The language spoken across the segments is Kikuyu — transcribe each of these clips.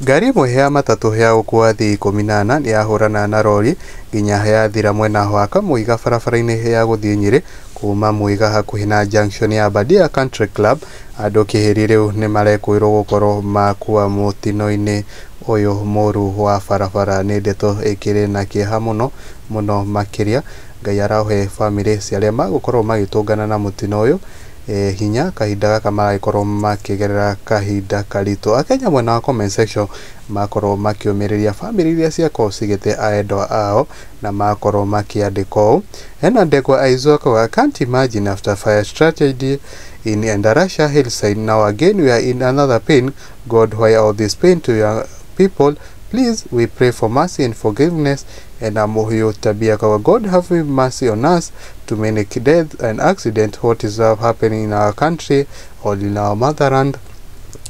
Ngari ĩmwe ya matatũ ya gũkua athii 14 nĩ yahũrana na rori nginya yathira mwena wa Kamũiga barabara-inĩ ya gũthiĩ Nyĩrĩ kuma Mwĩga hakuhĩ na junction ya Badia Country Club. Andũ kĩhĩri rĩu nĩ marekũĩrwo gũkorwo makua mũtino-inĩ ũyũ mũru wa barabara. Nĩ ndeto ĩkĩrĩ na kĩeha mũno mũno makĩria. Ngai arahe bamĩrĩ cia arĩa magũkorwo magĩtũngana na mũtino ũyũ hinya kahinda gaka maragĩkorwo makĩgerera kahinda karitũ. Akenya mwena wa comment section makorwo makĩũmĩrĩria bamĩrĩ iria ciakorwo cigĩte aendwa ao na makorwo makĩandĩka ũũ. Hena Ndegwa Isaac akauga, I can't imagine after fire tragedy in Endarasha hillside, now again we are in another pain. God, why all this pain to your people? Please, we pray for mercy and forgiveness. And Amuhiu Tabia akauga, God have mercy on us. Too many death and accident. What is happening in our country or in our motherland?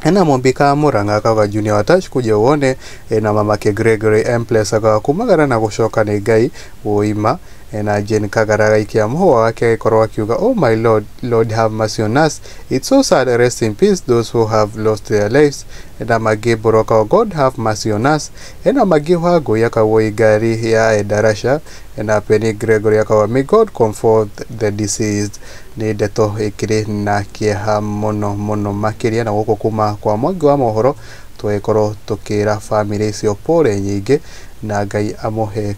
Ena Mombika Murang'a akauga, Junior Watash kuja uone. Ena mamake Gregory Empress akauga, kumagara na gũcoka nĩ Ngai ũima. Ena Jane Kagara gaikia mũhũa wake agĩkorwo akiuga, oh my Lord, Lord have mercy on us, it's so sad, rest in peace those who have lost their lives. Ena Magiboro akauga, God have mercy on us. Ena Magi Wangũi akauga, ngari ya Endarasha. Ena Penny Gregory akauga, may God comfort the deceased. Nĩ ndeto ĩkĩrĩ na kĩeha mũno mũno makĩria, na gũkũ kuma kwa Mwangi wa mohoro tũgĩkorwo tũkĩra bamĩrĩ icio pole nyingĩ na Ngai amũhe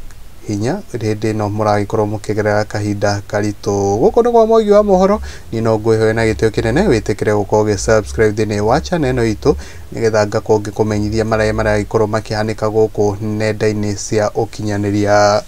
hinya hĩndĩ ĩno mũragĩkorwo mũkĩgerera kahinda karitũ. Gũkũ nĩ kwa Mwangi wa mohoro, niĩ no ngwĩhoe na gĩtĩo kĩnene wĩtĩkĩre gũkorwo ũgĩ subscribe thĩinĩ wa channel ĩno itũ nĩgetha ngakorwo ngĩkũmenyithia marĩa maragĩkorwo makĩhanĩka gũkũ nenda-inĩ cia ũkinyanĩria.